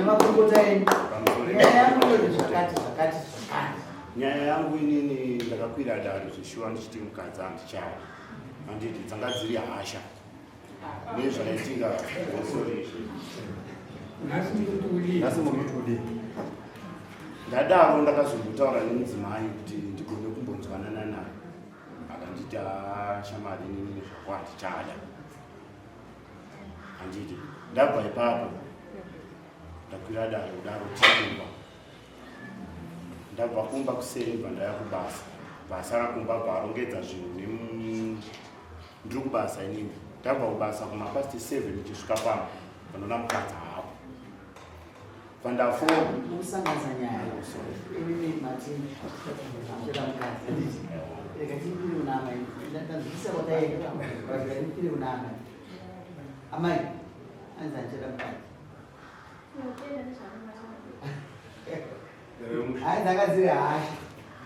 Nemakurukota enyu. Nyaya yangu inoti zvakati zvakati zvakati. Nyaya yangu inini ndakakwira dare zveshuwa ndichiti mukadzi handichada. Handiti dzanga dziri hasha. Nezvaitika sorry. Nhasi muri kuti kudii? Ndadaro ndakazombotaura nemudzimai kuti ndigone kumbonzwanana naye. Akanditi shamwari inini zvako handichada. Handiti ndabva ipapo ndakwira dare kudaro tikumba. Ndabva kumba kuseni bva ndaya kubasa. Basa kumba bva arongedza zvinhu ndiri kubasa inini. Ndabva kubasa kuma past 7 ndichisvika pano panoona mukadzi haapo. Pandafona Mukusanganisa nyaya. Imimi mati makuda mukadzi. Handiti? Rega tipire kuna amai. Ndanzwisisa kwataenda. Rega tipire kuna amai. Amai, anzi andichada mukadzi. Hayi dzanga dziri hasha.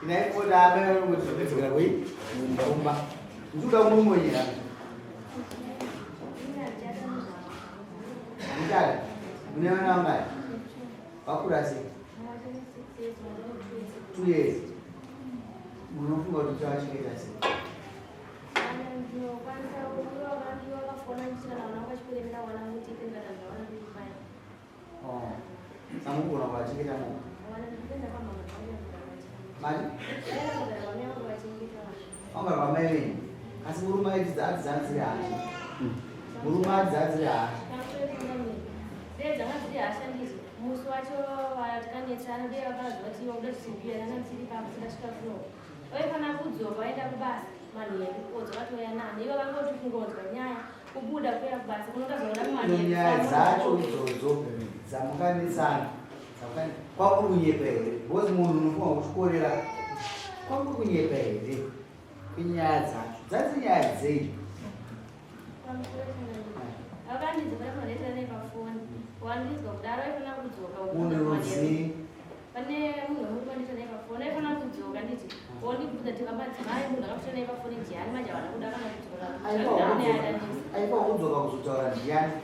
Inaipota amai vanongoti zvapedzekera koi kumba. Ndikuda kumumonyera. Handichada. Mune vana vangani? Vakura sei? 2 years. Munofunga kuti chavachengeta sei? Oh. Samukugona kuvachengeta moga. Mari? Wangara kwamai venyu. Asi murume aiti dzadziri hasha. Murume ati dzadziri hasha. Musi wacho vatikanetsana ndiye vakazwa kuti iwe uda kuchimbira nana ndisiri papo sindasvika kuno vaifana kudzoka vaenda kubasa manheru kodzoka touya nani ivo vangoti kungonzwa nyaya kubuda kuya kubasa kunokazoona Ino nyaya dzacho idzodzo dzamukanetsana kwakuri kunyepa here? Because munhu unofunga kuchikorera kwakuri kunyepa here kwenyaya dzacho dzadzi nyaya dzei? Vakandinzwa vaifana nepafoni wandinzwa kudaro vaifana kudzoka. Munhu rudzii? Pane munhu wemurume andita naye pafoni, aifana kudzoka nditi wondibvunza kuti vamadzimai munhu akakuta naye pafoni ndiani, manje havana kuda kana kudzoka. Aifanwa kudzoka kuzotaura ndiani?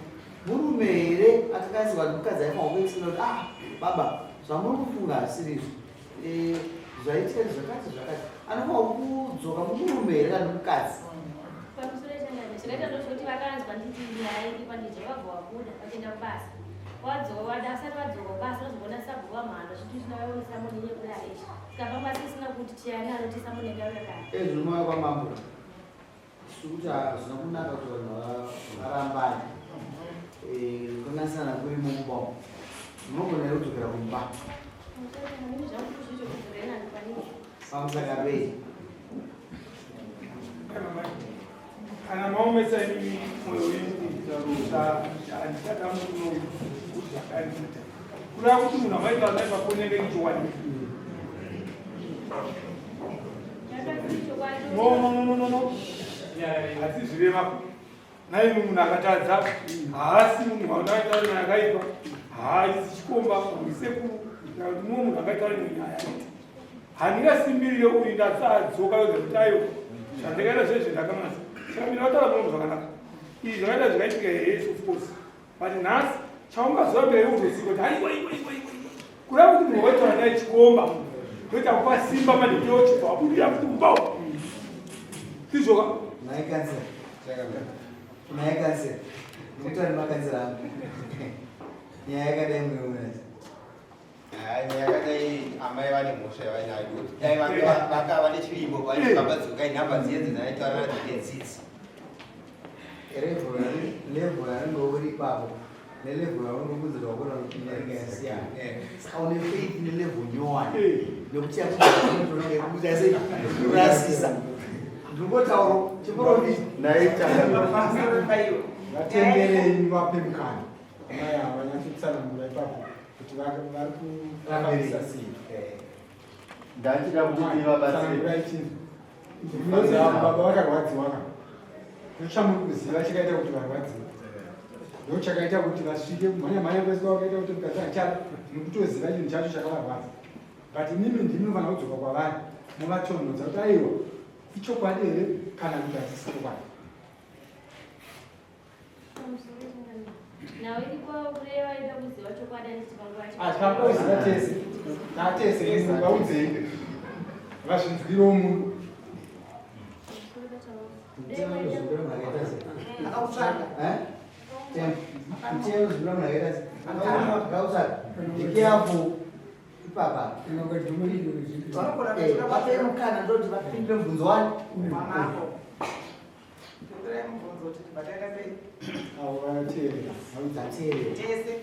Murume here akakaiswa kuti mukadzi aifanwa kuexplain kuti, ah baba, zvamuri kufunga hasirizvo, zvaitika zvakati zvakati? Anofanwa kudzoka murume here kana mukadzi? Pamusoro yechangano zvakaita ndozvekuti vakanzwa nditi nyaya iri panditi vabva vabuda vachienda kubasa, wadzoka wada asati vadzoka kubasa vazoona sabhuku vamhando zviti zvinovaonesa munhu yekudai izvi tikafamba sisina kuti tiyani anotisa munhu engauya kana Ezvinomauya kwamambo sikuti hazvina kunaka kuti vanhu varambane. Kukanganisana kuri mumba umu, munogona here kudzokera kumba? Pamusaka pei? Kana maomesa imimi mwoyo wenyu kuti handichada murume kuti zvakandiita, kureva kuti munhu amaita naye pafoni yange ichokwadi? No, no, no, no, no, no, hasi zvireva naimi. Munhu akatadza haasi munhu waunaita naye akaipa, haasi chikomba, isekuru kana kuti mumwe munhu akaita imwe nyaya. Handingasimbirire uyu ndasadzoka yoga kuti aiwa, zvandakaita zvezve ndakamasa. Saka mina vataura munhu zvakanaka, izvi zvakaita zvakaitika, yes, of course, but nhasi chaungazorambira iwe kutosika kuti aiwa iwa iwa iwa, kureva kuti munhu waitaura naye chikomba toita kupa simba manje kuti ochibva wabudira kuti mumbawo sizvoka. Naye kansela, naye kansela, nokuti ari makansela angu, nyaya yakadai muiona? Nyaya yakadai amai vane mhosva yavainayo kuti dai vakava nechivimbo vaiti baba dzokai, nhamba dziye dzinaitaura nadzo netsitsi. Level yaringe uri ipapo nelevel yaunongokudzirwa kuona kuti inenge yasiyana. Saka une faith nelevel nyowani nekuti yakuita sei kurasisa ndingotauro chiprofita. Vatenderei vape mukana amai ava vanyatsotsanangura ipapo kuti vari kufambisa sei. Ndachida kuti ndivabatsire. Tsanangurai chinhu. Munoziva baba vakarwadziwa ka, ndochamuri kuziva chakaita kuti varwadziwe, ndo chakaita kuti vasvike kumhanya mhanya kwese kwavakaita kuti mukadzi achada. Mukutoziva chinhu chacho chakavarwadza, but imimi ndimi munofanira kudzoka kwavari muvatonhodza kuti aiwa, ichokwadi here kana kuti hachisi chokwadi. Nhau iripo kureva ida kuziva chokwadi anditi panguva yacho. Achakoziva tese. Tatese vaudzei. Vazvinzwirewo munhu. Ipapa. Vapei mukana ndoti vapindure mubvunzo wani. Pindurai mubvunzo kuti bataita sei? Avo vanoteerera. Vateerera. Tese.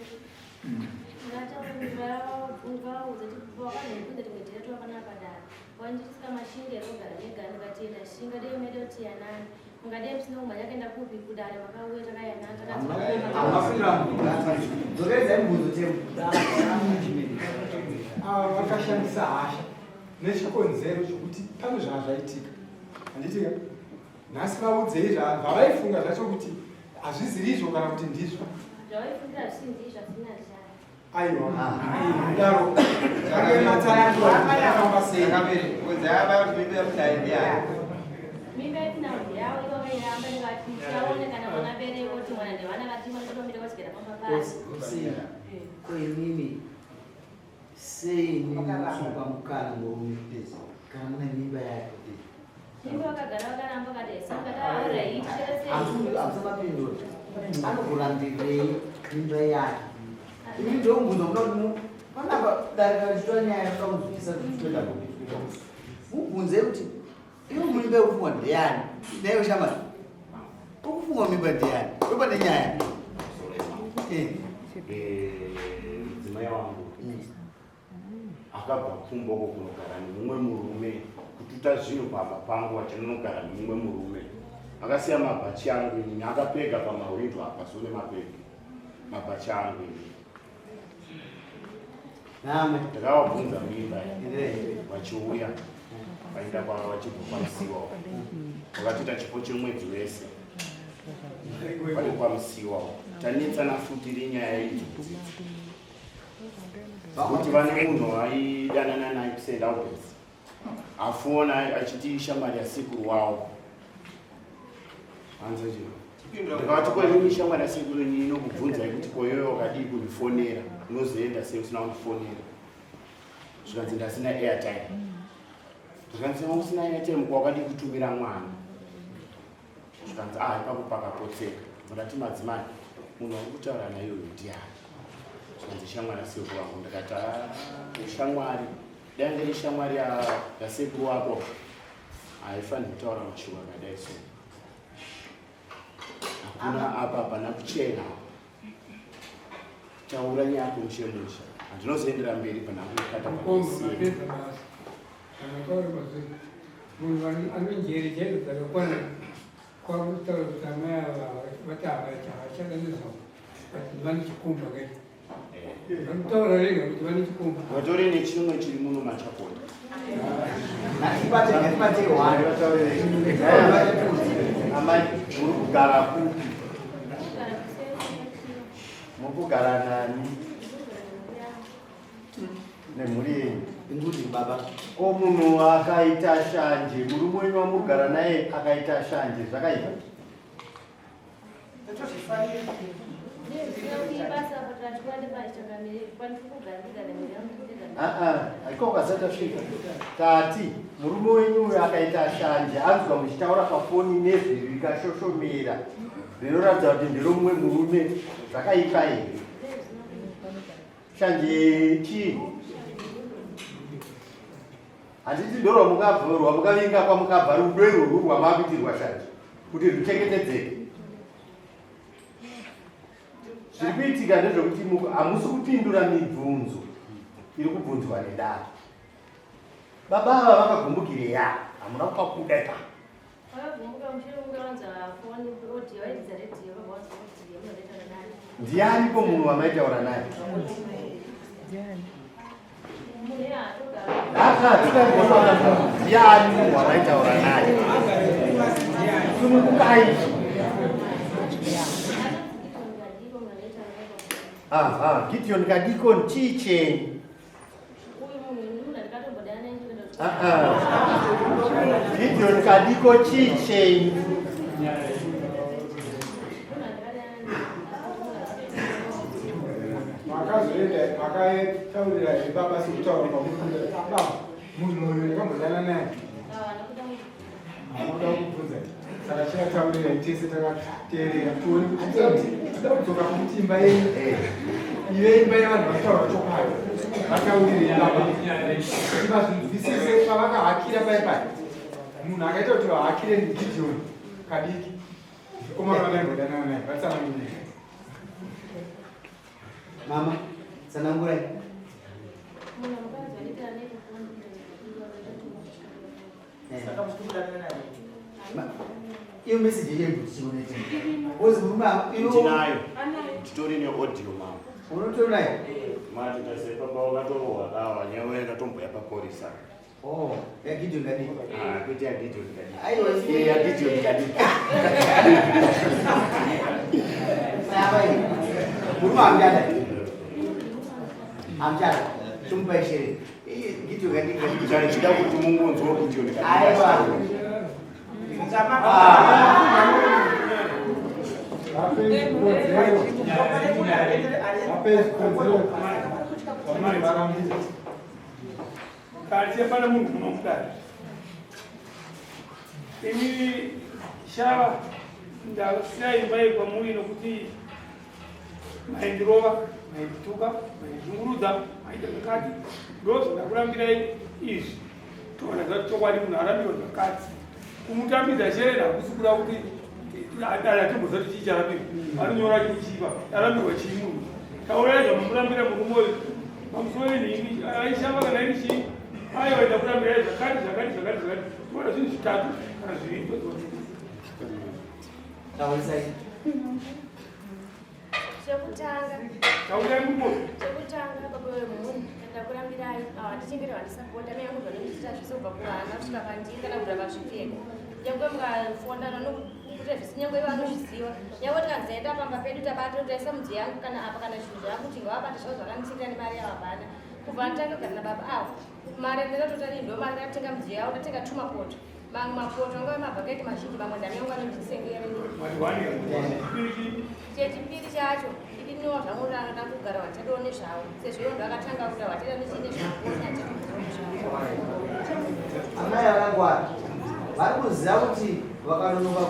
Dzokeredzai mubvunzo temu. Ava vakashandisa hasha nechikonzero chokuti pane zvazvaitika. Handiti ka? Nhasi vaudzei zvavaifunga zvacho kuti hazviziri izvo kana kuti ndizvo. Zvavaifungira zvisiri ndizvo asina zvayo. Aiwa. Kudaro. Zvakamatsanangura kuti zvakafamba sei. Changamire, bvunzai amai kuti mimba yekudai ndeyani. Mimba yetinao ndeyavo ivo vairamba ndikati tichaone kana mwana bereko kuti mwana ndevana vati mwana totomira kuchigara pamba pake. Ko inini sei munopa mukana murume kana mune mimba yake? Mimba vakagara vakaramba vakati saka taura Hamusamapindura. Anokurambirirei mimba yake? Ini ndomubvunza kuda kuti panapa darika richitora nyaya yoda kunzwisisa kuti toenda kupi. Mubvunzei kuti iwe mimba yekufungwa ndeyani? Naiwe shamwari. Ukufungwa mimba ndeyani? Ndopane nyaya. Mudzimai wangu akabva kumboko kunogara nemumwe murume kututa zvinhu pamba pangu achinonogara nemumwe murume akasiya mabhachi angu inini akapega pamahwindo apa so nemapegi mabhachi angu inini ndakavabvunza mimba vachiuya vaenda vachibva kwamusiwa vakatoita chipo chemwedzi wese vari kwamusiwa tanetsana futi rinyaya idzo kuti vane munhu aidanana naye kuSt Alberts afona achiti shamwari yasekuru wavo ndikavati kwenini shamwari yasekuru yenyu inokubvunzai kuti koyoyo wakadii kundifonera unozoenda sei usina kundifonera zvikanzi ndasina airtime zvikanzi usina airtime ko wakadii kutumira mwana zvikanzi ah ipapo pakapotseka ndakati madzimai munhu wari kutaura naye uyu ndiani zvikanzi shamwari yasekuru wako ndikati ah shamwari dai ndiri shamwari yasekuru wako haifaniri kutaura mashoko akadai so hakuna apa hapana kuchena taura nyaya mushe mushe handinozoendera mberi panakukata Munhu anonjere chaidzo dzakakwana kwakutaura kuti amai ava vati havachada nezvavo but vane chikomba kai vanotaura vega kuti vane chikomba vatori nechimwe chiri muno machakona Amai, muri kugara kupi? Muri kugara nani? Nemhuri yenyu? Including baba. Ko munhu akaita shanje, murume wenyu wamugara naye akaita shanje, zvakaipa? Haiko ukasati asvika. Tati murume wenyu uyu akaita shanje, anzwa muchitaura pafoni nezwi rikashoshomera rinoratidza kuti nderomumwe murume, zvakaipa here? Shanje chii? Handiti ndorwamukavinga kwamukabva rudo irworwu rwamakuitirwa shanje kuti ruchengetedzeke. Zviri kuitika ndezvekuti hamusi kupindura mibvunzo iri kubvunzwa nedare. Baba ava vakagumbukire ya hamuna kupakuda ipa. Ndiani ko munhu wamaitaura naye? Ndiani munhu wamaitaura naye? Sunungukai. Aha, Gideon Kadikon chii chenyu? Gideon Kadiko chii chenyu? Makataurira here baba sekutaura kwamuri kuita? Ah, baba, munhu uyu ndakambodana naye. Haana kuda kubvunza. Saka chivataurirai tese takateerera tione kuti toda kudzoka futi imba yenyu ive imba yevanhu vanotaura chokwadi. Vataurirei baba kuti vazvinzwisise pavakahakira pai pai. Munhu akaita kuti vahakire ndiGideon Kadiki. Mukomana wandaimbodana naye vatsanangurire. Mama, tsanangurai. Iyo message yei chione Ozi murume iyo tinayo. Titori ne audio mama. Unotonayo? Mati tasepa pa wakatorohwa kawa nyawe yakatomboya paporisa. Oh, ya Gideon Kadiki. Ah, kwete ya Gideon Kadiki. Aiwa, Eh, ya Gideon Kadiki. Saba iyi. Murume hamuchada. Hamuchada. Chimupai shere. Iyi Gideon Kadiki. Chida kuti mungonzwa Gideon Kadiki. Aiwa. Vape zvikonzero. Vape zvikonzero. Vamai varambidza. Kati hapana munhu unomudari. Ini shava ndasiya imba iyi kwamuri nokuti maindirova, maindituka, maindishungurudza, maita zvakati. Ndozvandakurambirai izvi. Toona zva chokwadi munhu arambirwa zvakati. Kumutambidza sherera hakusi kuda kuti atimboziva kuti chii charambirwa. Anonyora chichiva, arambirwa chii munhu. Taurai zvamamurambira murume uyu. Pamusoro yenhini, aishamba kana iri chii. Aiwa ndakurambirai zvakati zvakati zvakati zvakati. Toona zvinhu zvitatu kana zviviri toziva. Taurisai. Chekutanga. Taurai murume uyu. Chekutanga baba vemunhu ndakurambirai handichengete handisapota mai yangu zvanondiita zvese kubva kuvana kusvika pandiri kana kugara pazvipfeko nyangwe mukafondana nokuita zvese nyangwe ivo vanozviziva nyangwe tikanzi enda pamba pedu tabata taisa mudziyo yangu kana apa kana zvinhu zvangu kuti ngavabate zvavo zvakanditengera nemari yavo hapana kubva nditanga kugara nababa avo mari ndakatotari ndo mari ndakatenga mudziyo yavo ndatenga tumapoto mamwe mapoto angave mabhaketi mazhinji mamwe ndame yangu anondisengera chechipiri chacho ndiniwo zvangu ndanoda kugara vachadiwo nezvavo sezvo ivo ndovakatanga kuda vachida nechii nezvavo Amai vakangwara vari kuziva kuti vakanonoka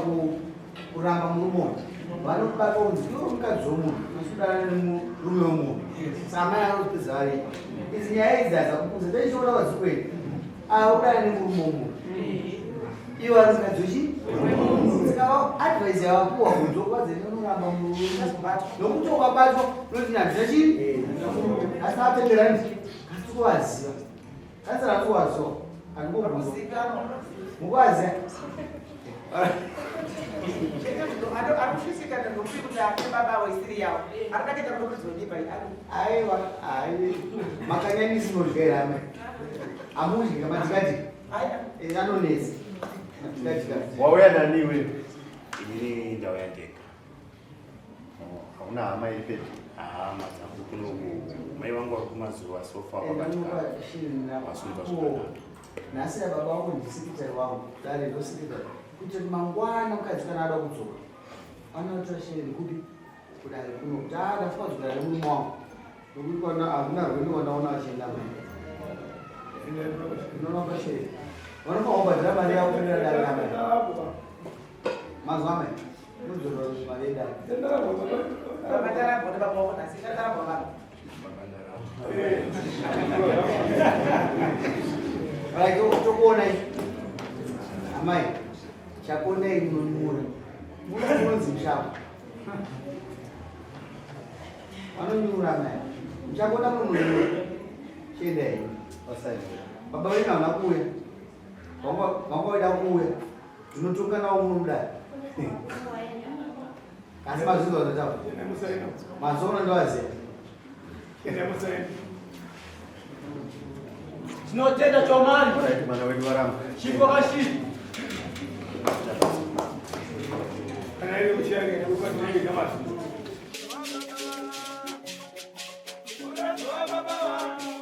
kuramba murume uyu vanobatwa kunzi iwe mukadzi womunhu usudana nemurume womunhu. Saka amai vanozopedza varipo. Idzi nyaya idzi hadzakukuza ndechiona vadzikweni ava kudana nemurume womunhu ivo vari mukadzi wechi saka advice yavapuwa kunzi okwadze nenoramba murume nokuti ukabatwa unoti handina chii asi atenderani asi tikuvaziva kasi ratuwaziva andikokuzikanwa mukuvaziva Arikusvisikana nokuti kuti ane baba waisiri yavo arikakaita kunokudzonipa aiwa ai makanyanyisi munodya here amai amudyi madikadika anonetsa madikadika Wauya nani iwewe? Inini ndauya ndega. Hauna hama iri pedyo? Hama dzangu kunoku mai vangu vari kumazuva sofa vakabatikana. Vasungwa zvakanaka. Nhasi baba vangu ndisekretary wangu dare ndosekretary kuti mangwana mukadzi kana ada kudzoka anotora shere kupi kudare kuno kuti ndafunga kudzokera nemurume wangu nokuti kwana hakuna rwendo wandaona achienda mai unonopa shere vanofanira kubhadhara mari yavo kuenda dare namai mazuva amai unodzorera mari yedare Baba baba wako nhasi tarabwa vanhu Right, tokuonai amai chakonai munonyura muna munonzi mushako vanonyura amai muchakona munonyura chiendai baba venyu havana kuuya vanga vaida kuuya ndinotonga navo muno mudai asi mazvinzwa zvataura mazuva ano ndoaziva Tinotenda chomani. Mwana wedu waramba. Chipo kashiri. Kana iri kushaya kukatinenge kamasi. Baba wangu.